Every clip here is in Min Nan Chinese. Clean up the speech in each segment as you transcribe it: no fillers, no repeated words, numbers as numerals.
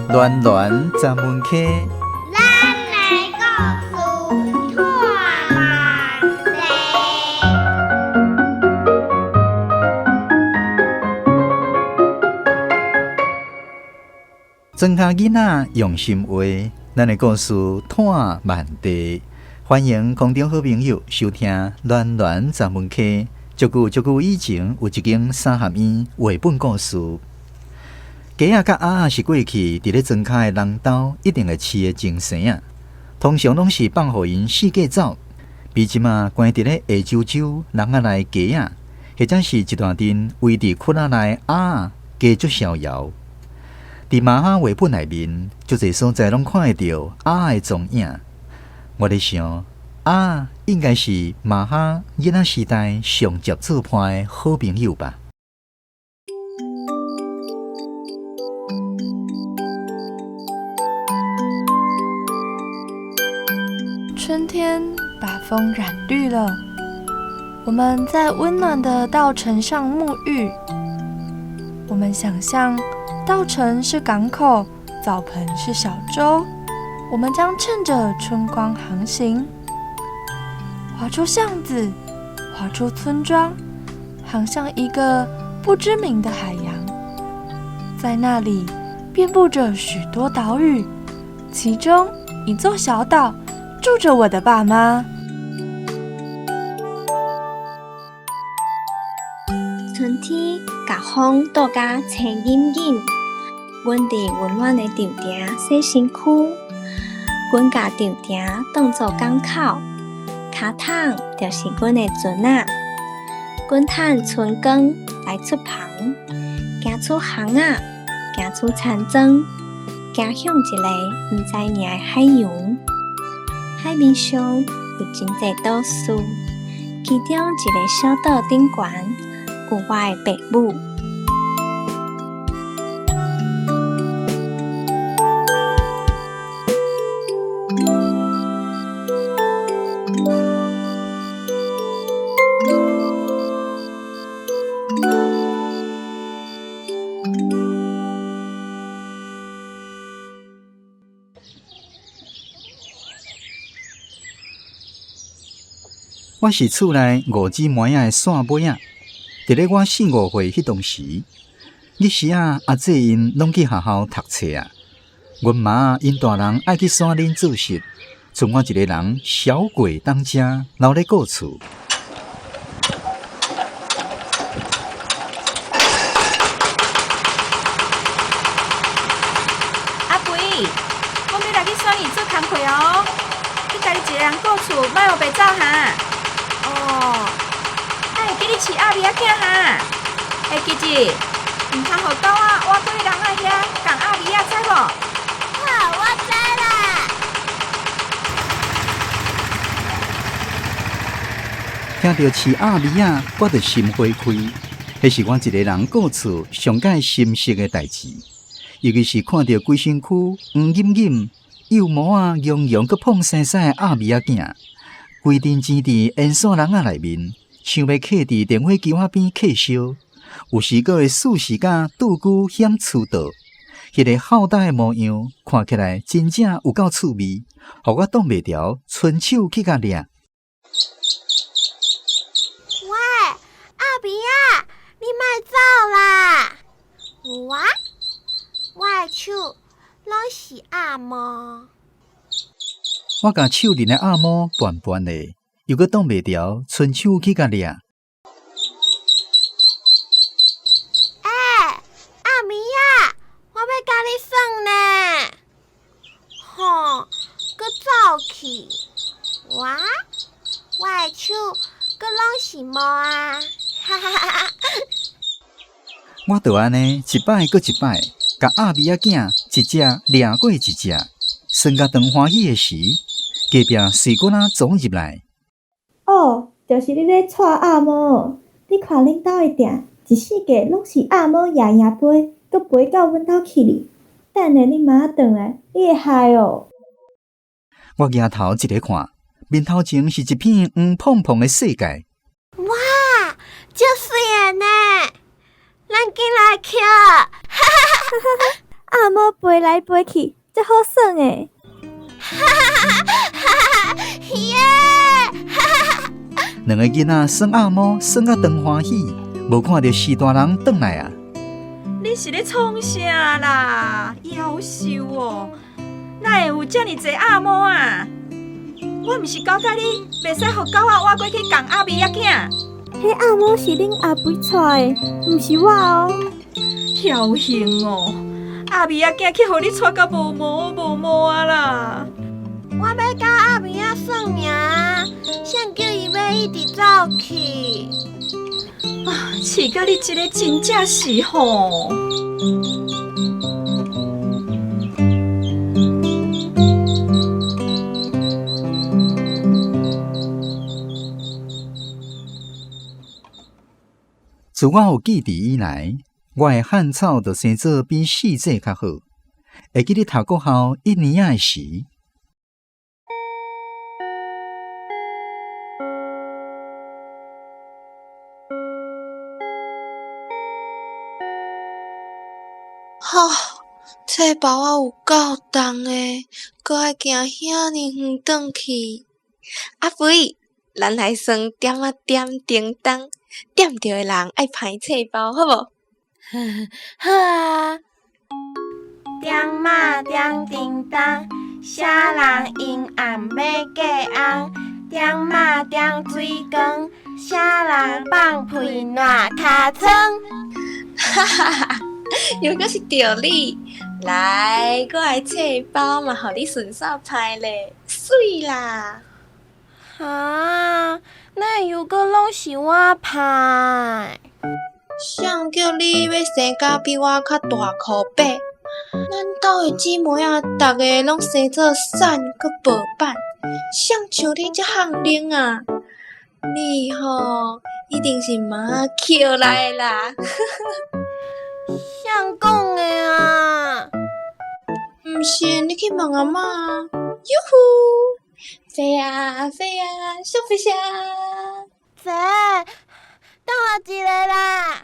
暖暖十门溪，咱的故事拖满地。庄跤囡仔用心画，咱的故事拖满地。欢迎空中好朋友收听《暖暖十门溪》。足久足久以前，有一间三合院绘本故事。鸡仔佮鸭仔是过去伫咧庄跤的人兜一定会饲的精牲仔，通常拢是放予𪜶四界走。比这马关伫咧下周周笼仔内鸡仔，或者是一大阵围伫窟仔内鸭仔，加足逍遥。伫马哈绘本内面，足济所在拢看会著鸭仔的踪影。我咧想，鸭仔应该是马哈囡仔时代上捷做伴的好朋友吧。春天把风染绿了，我们在温暖的稻城上沐浴。我们想象稻城是港口，澡盆是小舟，我们将趁着春光航行，划出巷子，划出村庄，航向一个不知名的海洋。在那里，遍布着许多岛屿，其中一座小岛住着我的爸妈。春天共风倒甲青隐隐，阮伫温暖的稻埕洗身躯，阮共稻埕当做港口，跤桶就是阮的船仔，阮趁春光来出帆，行出巷仔，行出田庄，行向一个毋知名的海洋。海面上有真济岛屿，其中一个小岛顶悬有我的爸母。我是厝内五姊妹仔的线尾仔。伫咧我四五岁彼当时，日时仔阿姊𪜶拢去学校读册啊。阮妈𪜶大人爱去山林做事，賰我一个人小鬼当家，留咧顾厝。阿肥，阮欲来去山里做工课哦，你家己一个人顾厝，莫予白走哈。哦，啊会记你饲鸭仔囝哈？会记住，毋通予狗仔倚过人仔遐共鸭仔，知无？好，我知啦。听著饲鸭仔，我就心花开。彼是我一个人顾厝上盖心适的代志，尤其是看著规身躯黄隐隐、幼毛仔绒绒阁胖生生的鸭仔囝，规阵挤伫烟线笼仔内面，想欲囥伫电火球仔边客烧，有时阁会四时甲拄久嫌蹙倒，彼个好大的模样，看起来真正有够趣味，予我挡袂牢，伸手去共掠。喂，鸭仔，你莫走啦！有啊，我的手拢是鸭毛。我共手里的鸭毛拌拌的，又阁挡袂牢，伸手去共掠。欸，鸭仔，我欲佮你耍呢。吼，阁走去！哇，我的手阁拢是毛啊！哈哈哈哈！我就按呢一摆阁一摆，共鸭仔囝一只掠过一只，耍甲当欢喜的时，隔壁随姑仔总入来。哦，就是你咧撮鸭毛，你看恁兜的埕，一四界拢是鸭毛掖掖飞，阁飞到阮兜去哩。等下你妈转来，你会害哦。我举头一个看，面头前是一片黄膨膨的世界。哇，足媠的呢！咱緊來抾！哈哈哈哈哈！鴨毛飛來飛去，足好耍的。哈哈哈哈哈！耶！哈哈哈！兩个囡仔耍鴨毛，耍甲長歡喜，無看著徐大人轉來啊！你是咧創啥啦？夭壽哦！哪會有遮爾濟鴨毛啊？我毋是交代你，袂使予狗仔倚過去仝鴨米仔囝。彼鴨毛是恁阿肥帶的，毋是我哦。僥倖哦，鴨米仔囝去予你帶甲無毛無毛啊啦！我欲佮鴨米仔耍爾，誰叫伊欲一直走去？啊，飼甲你這个真正是吼！自我有記憶以來，我的漢草就生做比四姐較好。會記得讀國校一年仔的時，吼，冊包仔有夠重的，閣愛行遐爾遠轉去。阿肥，咱來耍點仔點叮當，點著的人愛歹冊包，好無？好啊。點仔點叮當，啥人陰暗欲嫁翁？點仔點水光，啥人放屁爛尻川？哈哈哈！又閣是著你，來，我的冊包嘛，予你順手歹咧，媠啦！哈，哪會又閣攏是我歹？誰叫你欲生甲比我較大箍伯？咱兜的姊妹仔，逐个攏生做瘦閣薄板，誰像你遮胮奶啊？你吼，一定是媽抾來的啦！誰講的啊？毋信你去問阿嬤。喲呼，飛啊飛啊，小飛俠！姐，等我一下啦。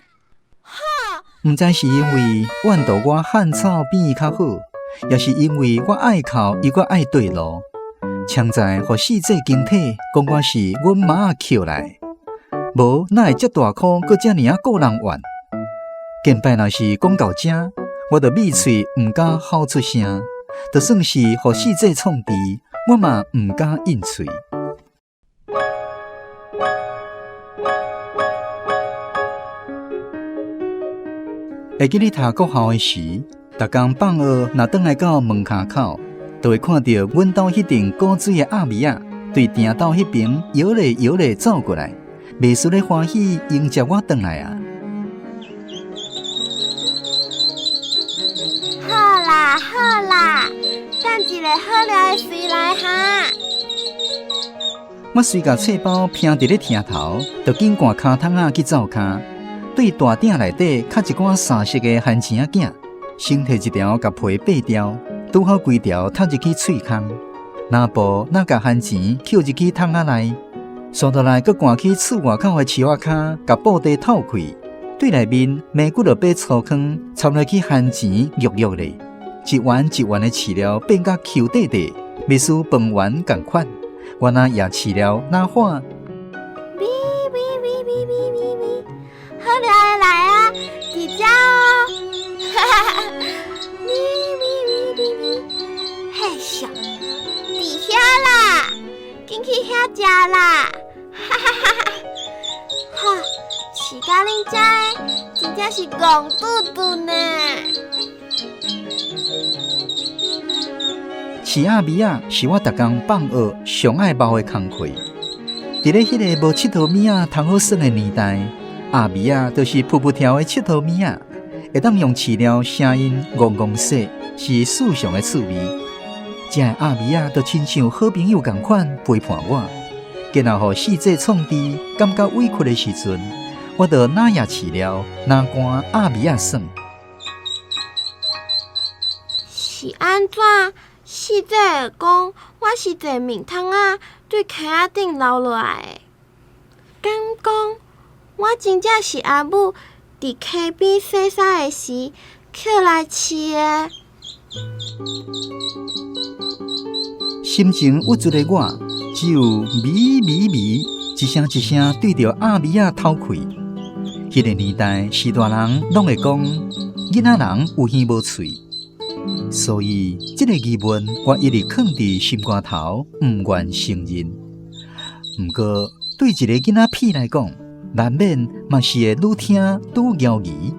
好。毋知是因為怨妒我漢草變伊較好，抑是因為我愛哭伊閣愛綴路，強在予四姐驚體，講我是阮媽抾來，無哪會遮大箍閣遮爾仔顧人怨。近擺若是講到遮，我就抿喙毋敢吼出聲，就算是予四姐創治，我嘛毋敢應喙。會記得讀國校的時，逐工放學若轉來到門跤口，就會看著阮兜彼頂古錐的鴨米仔，對埕斗彼爿搖咧搖咧走過來，袂輸咧歡喜迎接我轉來啊！好啦好啦，等一下好料的隨來哈。我隨共冊包披佇咧廳頭，就緊趕跤桶仔去灶跤。對大鼎內底較一寡三色的番薯仔餅，先提一條共皮掰掉，拄好規條插入去喙空。若無，若共番薯抾入去桶仔內，煞落來閣趕去厝外口的樹仔跤，共布袋透開，對內面糜幾落把粗糠插落去番薯肉肉咧，一丸一丸的飼料變甲 Q 塊塊，袂輸飯丸仝款。我若也飼料若喊。好料的來啊，佇遮哦！哈哈哈！咪咪咪咪咪，嘿咻，佇遐啦，緊去遐食啦！哈哈哈哈！吼，飼甲恁遮的真正是戇拄拄呢。飼鴨米仔是我逐工放學上愛敖的工課。佇咧彼个無𨑨迌物仔通好耍的年代，鴨米仔就是噗噗跳的𨑨迌物仔，會當用飼料聲音嗡嗡說，是異常的趣味。這个鴨米仔就親像好朋友仝款陪伴我。然後予四姐創治，感覺委屈的時陣，我就哪也飼料，哪趕鴨米仔耍。是按怎？四姐會講我是坐面桶仔對溪仔頂流落來的，敢講我真正是阿母佇佇溪邊洗衫的時抾來飼的。心情鬱卒的我，只有咪咪咪一聲一聲對著鴨米仔透氣。彼個年代，序大人攏會講囡仔人有耳無喙，所以這個疑問我一直囥佇心肝頭，毋願承認。毋過對一個囡仔屁來講，難免嘛是會愈聽愈猶疑。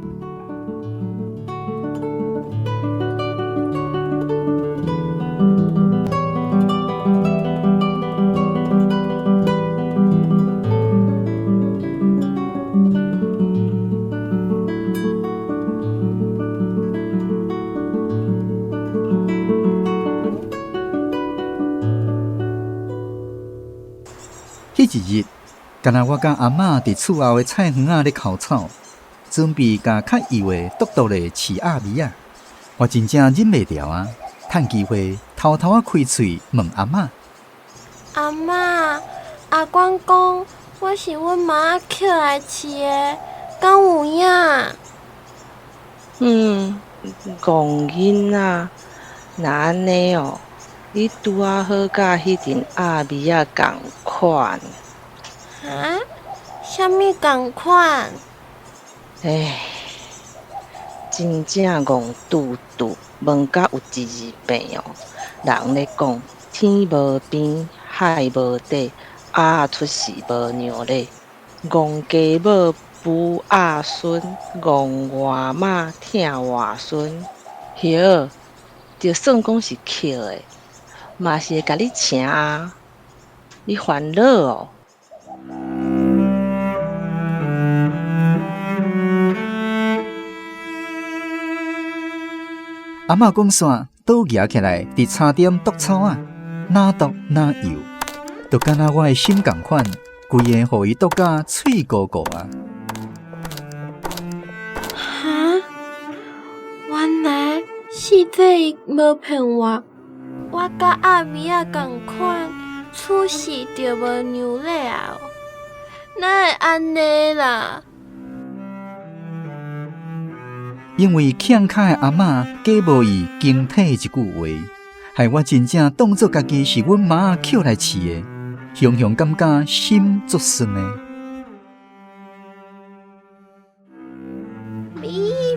彼一日，敢若我佮阿嬤佇厝後的菜園仔咧摳草，準備共較幼的獨獨咧飼鴨米仔。我真正忍袂牢啊，趁機會偷偷仔開喙問阿嬤：阿嬤，阿關講我是阮媽仔抾來飼的，敢有影？嗯，戇囡仔，若按呢哦，你拄仔好佮彼陣鴨米仔仝款。哈？啥物仝款？唉，真正戇拄拄，問甲有一二遍哦。人咧講，天無邊，海無底，鴨仔出世無娘咧。戇雞母孵鴨孫，戇外媽疼外孫。葉，就算講是抾的，嘛是會共你請啊。你煩惱哦。阿嬤講煞，倒蜈起來，佇柴點剁草仔，若剁若幼，就敢若我的心仝款，規个予伊剁甲碎糊糊啊！哈？原來四姐伊無騙我，我佮鴨米仔仝款，出世就無娘咧啊！哪會按呢啦？因為欠跤的阿嬤假無伊驚體一句話，害我真正當做家己是阮媽抾來飼的，雄雄感覺心足酸的。咪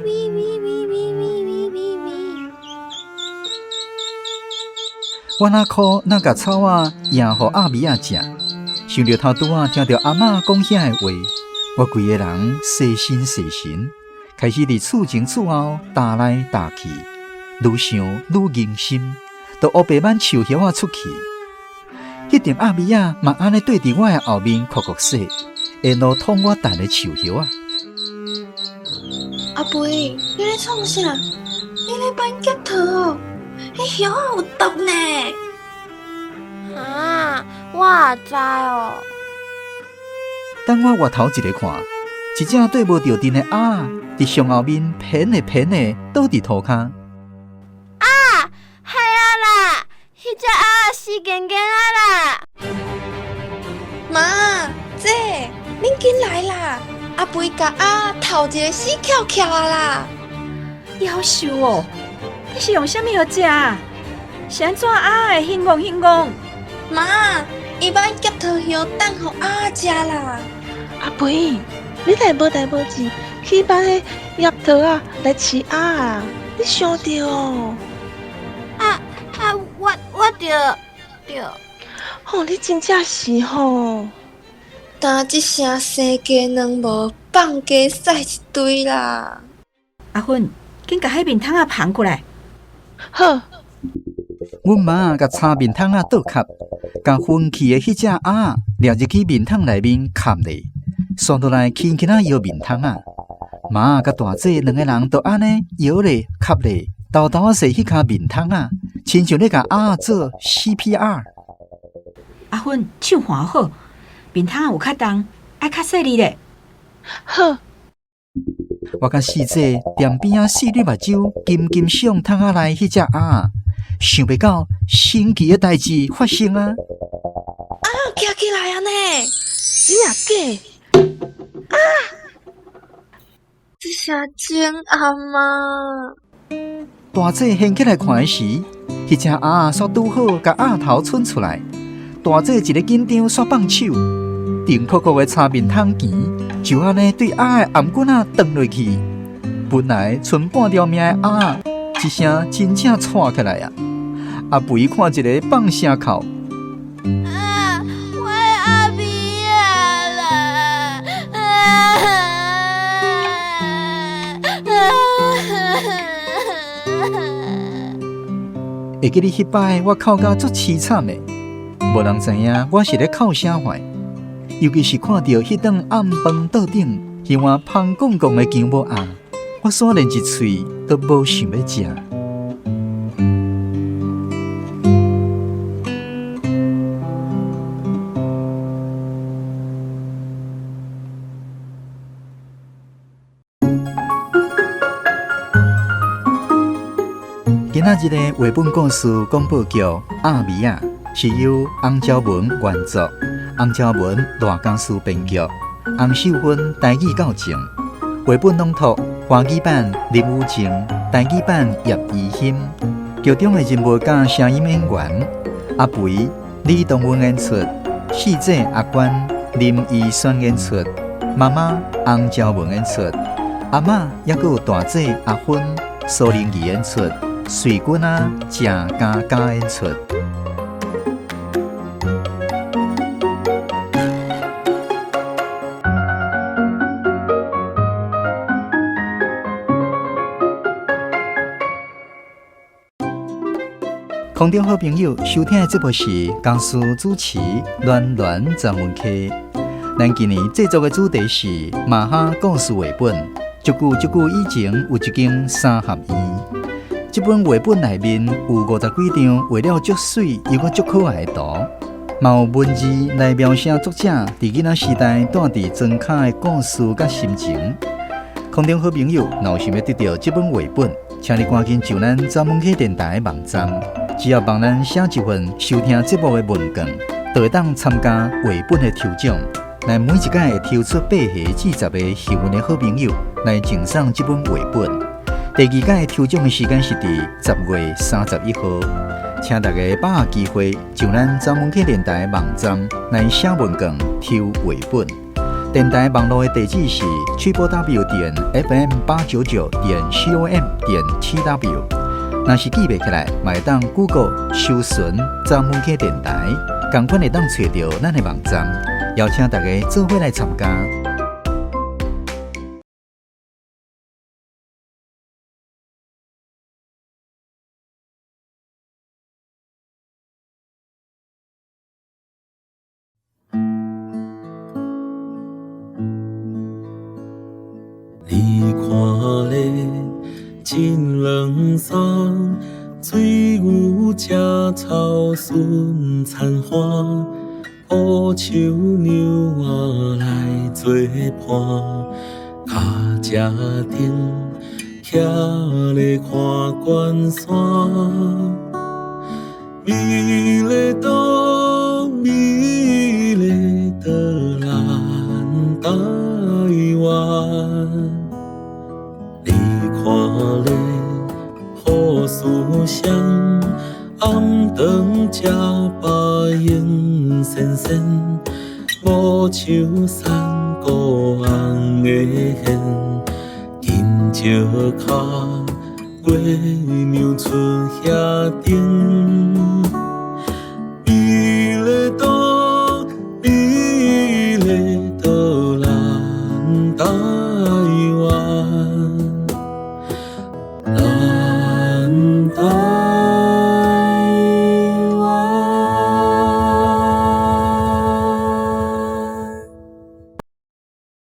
咪咪咪咪咪咪咪。我若箍若共草仔掖予鴨米仔食，想著頭拄仔聽著阿嬤講遐个話，我規个人細心細神。開始佇厝前厝後踏來踏去，愈想愈疑心，就烏白挽樹葉仔出去。彼陣鴨米仔嘛按呢對佇我的後面哭哭說，沿路捅我等的樹葉仔。阿肥，你咧創啥？你咧挽結桃哦？彼葉仔有毒呢！啊，我也知哦。等我回頭一个看，一隻綴無著陣的鴨佇上後面偏的偏的倒佇塗跤。啊，係啊啦，彼隻鴨死堅堅啊啦！媽，姐，恁緊來啦！阿肥共鴨頭一个死翹翹啊啦！夭壽哦，你是用啥物予食？是按怎鴨會興戇興戇？媽，伊挽結桃葉等予鴨食啦！阿肥，你來無代無誌去挽彼葉桃仔來飼鴨啊？你想著哦？啊啊！我著著。吼！你真正是吼！今這聲生雞卵無放雞屎一堆啦！阿芬，緊共彼面桶仔捧過來。好。阮媽共柴面桶仔倒殼，共昏去的彼隻鴨掠入去面桶內面崁咧，紲落來輕輕仔搖面桶仔。媽佮大姐兩个人就按呢搖咧、崁咧，沓沓仔洗彼跤面桶仔，親像咧共鴨做 CPR。阿芬，手拚好，面桶仔有較重，愛較細膩咧。好。我佮四姐踮邊仔四粒目睭，緊緊賞桶仔內彼隻鴨，想袂到神奇的代誌發生啊！鴨徛起來啊呢？真抑假？啊！這正精暗啊！大姐掀起來看的時，彼隻鴨仔煞拄好共鴨頭伸出來。大姐一个緊張，煞放手，甜硞硞的炒麵桶鉗就按呢對鴨的頷頸仔斷落去。本來賰半條命的鴨仔，一聲真正掣起來啊！阿肥看一个放聲哭。啊！我的阿妹仔啦！啊！會記得彼擺我哭甲足淒慘的，無人知影我是咧哭啥貨。尤其是看著彼頓暗飯桌頂，彼碗芳摃摃的薑母鴨，我煞連一喙都無想欲食。今仔日的繪本故事廣播劇《鴨米仔》是由洪昭文原作，洪昭文賴江詩編劇，洪秀芬台語教正。繪本朗讀華語版林雨靜，台語版葉怡馨。劇中的人物佮聲音演員阿肥李東雲演出，四姐阿娟林怡萱演出，媽媽洪昭文演出，阿嬤猶閣有大姐阿芬蘇玲儀演出。水軍啊，鄭嘉嘉演出。空中好朋友收聽的節目是公司主持暖暖張文溪。咱今年製作的主題是馬哈故事繪本。足久足久以前有一間三合院。這本繪本內面有50幾張畫了足媠又閣足可愛的圖，嘛有文字來描寫作者佇囡仔時代蹛佇莊跤的故事佮心情。空中好朋友，若有想欲得著這本繪本，請你趕緊上咱早文溪電台的網站，只要幫咱寫一份收聽節目的問卷，就會當參加繪本的抽獎。咱每一屆會抽出8個至10個幸運的好朋友來贈送這本繪本。第二屆抽獎的時間是佇10月31號，請大家把握機會，上咱早文溪電台網站來寫問卷抽繪本。電台網路的地址是 www.fm899.com.tw。若是記袂起來，嘛會當 Google 搜尋早文溪電台，仝款會當揣著咱的網站。邀請大家做伙來參加。你看咧，真冷爽，水牛食草顺田花，乌树娘仔来做伴，跤车顶徛咧看关山，美丽岛，美丽的咱台湾。你看咧，好思想，暗顿食饱闲仙仙，无树山谷红的现，金石跤月娘出遐顶。